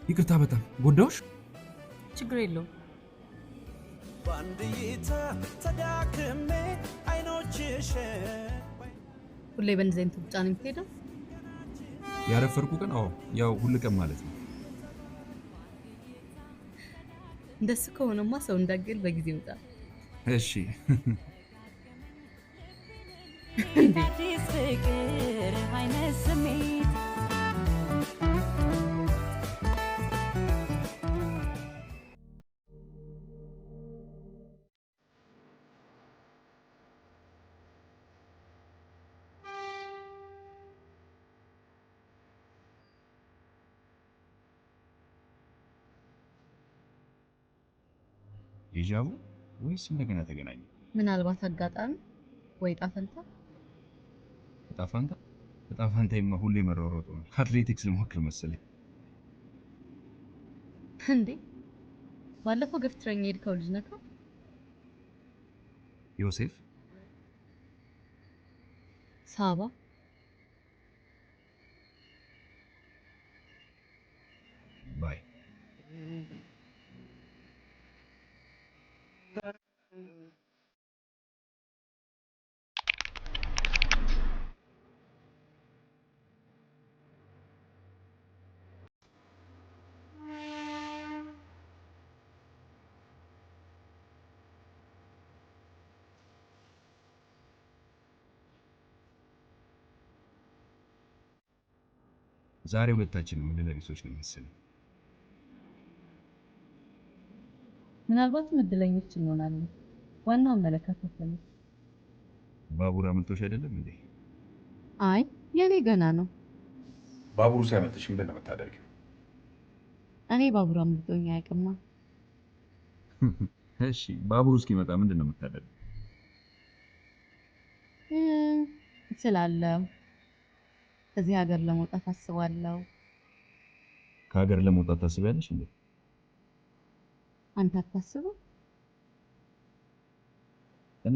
ይቅርታ፣ በጣም ጎዳውሽ። ችግር የለውም። በአንድ እይታ ተዳክሜ አይኖችሽ። ሁሌ በእንደዚህ አይነት ሩጫ ነው የምትሄደው? ያረፈርኩ ቀን አዎ፣ ያው ሁል ቀን ማለት ነው። እንደሱ ከሆነማ ሰው እንዳገል በጊዜ ውጣ። እሺ። እንዴ። አዲስ ፍቅር አይነት ስሜት። Déjà vu ወይስ እንደገና ተገናኘ? ምናልባት አጋጣሚ ወይ ዕጣ ፈንታ። ዕጣ ፈንታ? ዕጣ ፈንታዬማ ሁሌ መሯሯጡ ነው። አትሌቲክስ ልሞክር መሰለኝ። እንዴ፣ ባለፈው ገፍትረኝ የሄድከው ልጅ ነህ? ዮሴፍ። ሳባ። Bye። ዛሬ ሁለታችንም ዕድለ ቢሶች ነው መሰለኝ። ምናልባትም እድለኞች እንሆናለን። ዋናው አመለካከት ነው። ባቡር አምልጦሽ አይደለም እንዴ? አይ፣ የኔ ገና ነው። ባቡሩ ሲያመልጥሽ ምንድን ነው የምታደርጊው? እኔ ባቡር አምልጦኝ አያውቅማ። እሺ፣ ባቡሩ እስኪመጣ ምንድን ነው የምታደርጊው? እችላለሁ። ከዚህ ሀገር ለመውጣት አስባለሁ። ከሀገር ለመውጣት ታስቢያለሽ እንዴ? አንተ አታስብም? እኔ